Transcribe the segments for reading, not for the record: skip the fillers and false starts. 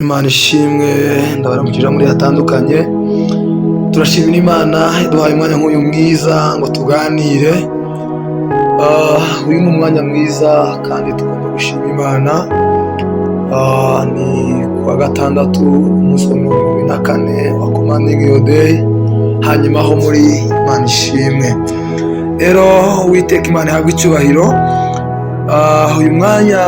Imana ishimwe, ndabaramukije muri hatandukanye. Turashimira Imana iduhaye umwanya nk'uyu mwiza ngo tuganire. Uyu ni umwanya mwiza kandi tugomba gushima Imana. Ni kuwa gatandatu, umunsi wa 24 wa Commanding Your Day. Hanyuma aho muri, Imana ishimwe. Rero Uwiteka Imana ihabwe icyubahiro. Uyu mwanya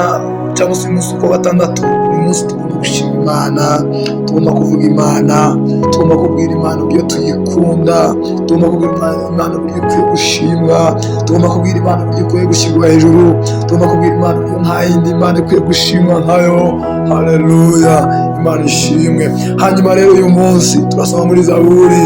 cyangwa se uyu munsi wa gatandatu ni umunsi tugomba gushima Imana, tugomba kuvuga Imana, tugomba kubwira Imana uburyo tuyikunda, tugomba kubwira Imana uburyo ikwiye gushimwa, tugomba kubwira Imana uburyo ikwiye gushyirwa hejuru, tugomba kubwira Imana uburyo nta yindi Imana ikwiye gushimwa nkayo. Haleluya, Imana ishimwe. Hanyuma rero uyu munsi turasoma muri Zaburi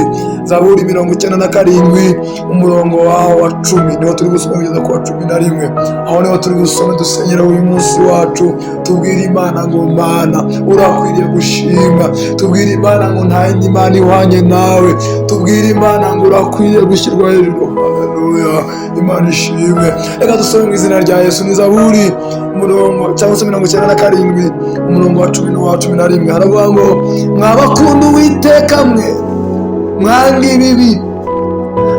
97, umurongo waho wa 10 niho turi gusoma kugeza ku wa 11. Aho niho turi gusoma dusenyera uyu munsi wacu, tubwire Imana ngo: "Mana, urakwiriye gushimwa." Tubwire Imana ngo nta yindi Mana ihwanye nawe. Tubwire Imana ngo urakwiriye gushyirwa hejuru. Haleluya, Imana ishimwe. Reka dusome mu izina rya Yesu. Ni Zaburi umurongo cyangwa se 97, umurongo wa 10 n'uwa 11. Haravuga ngo: "Mwabakunda Uwiteka mwe, mwanga ibibi.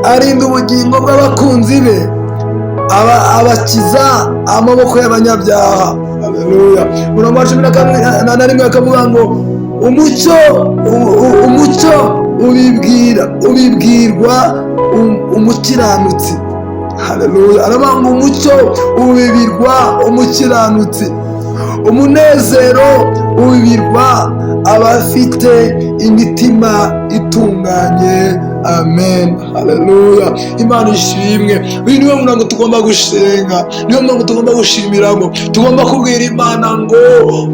Arinda ubugingo bw'abakunzi be, abakiza amaboko y'abanyabyaha." Haleluya. Umurongo wa 11 akavuga ngo: "Umucyo ubibwirwa umukiranutsi." Haleluya. Aravuga ngo: "Umucyo ubibirwa umukiranutsi, umunezero ubibirwa abafite imitima itunganye." Amen, haleluya, Imana ishimwe. Uyu niwo murongo tugomba gusenga, niwo murongo tugomba gushimiramo. Tugomba kubwira Imana ngo: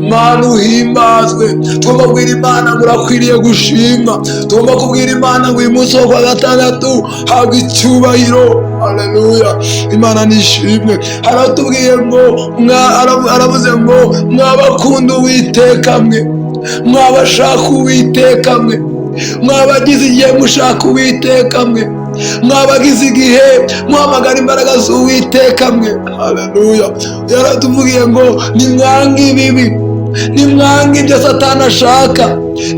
"Mana, uhimbazwe." Tugomba kubwira Imana ngo: "Urakwiriye gushimwa." Tugomba kubwira Imana ngo: "Uyu munsi wo kuwa gatandatu, habwa icyubahiro." Haleluya, Imana nishimwe. Haratubwiye ngo aravuze ngo: "Mwabakunda Uwiteka mwe, mwabashaka Uwiteka mwe, mwabagize igihe mushaka Uwiteka mwe, mwabagize igihe muhamagara imbaraga z'Uwiteka mwe." Haleluya. Yaratuvugiye ngo: "Nimwange ibibi, nimwange ibyo Satani ashaka,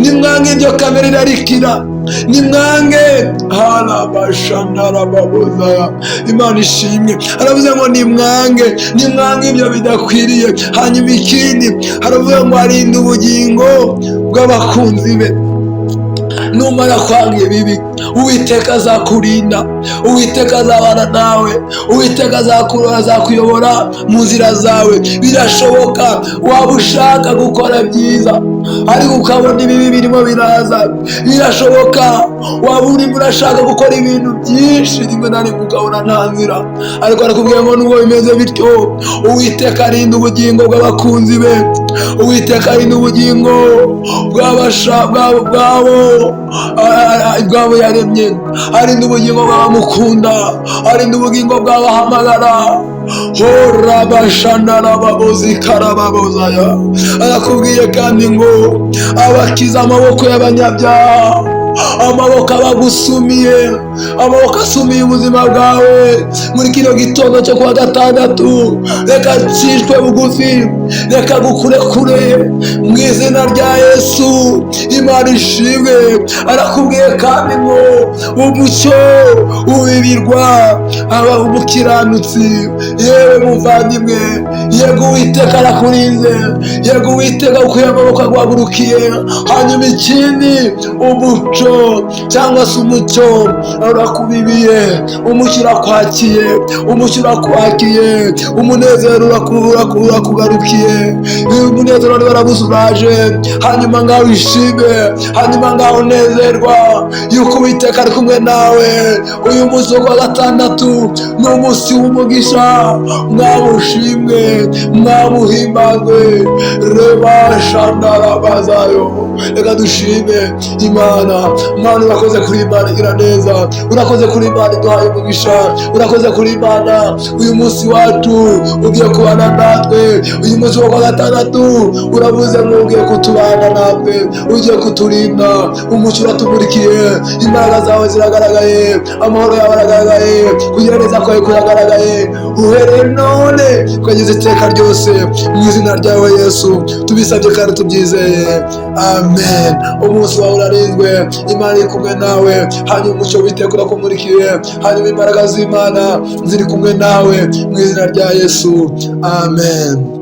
nimwange ibyo kamere irarikira, nimwange." Harabashanarababoza. Imana ishimwe. Aravuze ngo: "Nimwange, nimwange ibyo bidakwiriye." Hanyuma ikindi haravuga ngo: "Arinda ubugingo bw'abakunzi be." Numara kwanga ibibi, Uwiteka azakurinda, Uwiteka azabana nawe, Uwiteka azakuyobora mu nzira zawe. Birashoboka waba ushaka gukora byiza ariko ukabona ibibi birimo biraza. Birashoboka waba urimo urashaka gukora ibintu byinshi, rimwe na rimwe ukabona nta nzira. Ariko arakubwira ngo nubwo bimeze bityo, Uwiteka arinda ubugingo bw'abakunzi be. Uwiteka arinda ubugingo bwabo yaremye, arinda ubugingo bw'abamukunda, arinda ubugingo bw'abahamagara. Horabashanarababozikarababoza. Arakubwiye kandi ngo abakiza amaboko y'abanyabyaha, amaboko aba agusumiye, amaboko asumiye ubuzima bwawe. Muri kino gitondo cyo kuwa gatandatu, reka ncishwe bugufi, reka gukurekure mu izina rya Yesu. Imana ishimwe. Arakubwiye kandi ngo umucyo ubibirwa aba umukiranutsi. Yewe muvandimwe, yego, Uwiteka arakurinze, yego, Uwiteka ukuye amaboko aguhagurukiye. Hanyuma ikindi, umuco cyangwa se umucyo urakubibiye, umucyo urakwakiye, umucyo urakwakiye, umunezero urakugarukiye, umunezero wari warabuze uraje. Hanyuma ngaho wishime, hanyuma ngaho unezerwa yuko Uwiteka ari kumwe nawe. Uyu munsi wo kuwa gatandatu ni umunsi w'umugisha. Mwamushimwe, mwamuhimbazwe. Reba shandarabazayo. Reka dushime Imana. Mana, urakoze kuri Imana igira neza, urakoze kuri Imana iduhaye umugisha, urakoze kuri Imana uyu munsi wacu ugiye kubana natwe. Uyu munsi wa gatandatu uravuze ngo ugiye kutubana natwe, ugiye kuturinda. Umucyo uratumurikiye, imbaraga zawe ziragaragaye, amahoro yawe aragaragaye, kugira neza kwawe kuragaragaye, uhereye none ukageza iteka ryose. Mu izina ryawe Yesu tubisabye kandi tubyizeye, amen. Umunsi wawe urarinzwe, Imana iri kumwe nawe. Hanyuma umucyo w'Uwiteka urakumurikiye, hanyuma imbaraga z'Imana ziri kumwe nawe, mu izina rya Yesu, amen.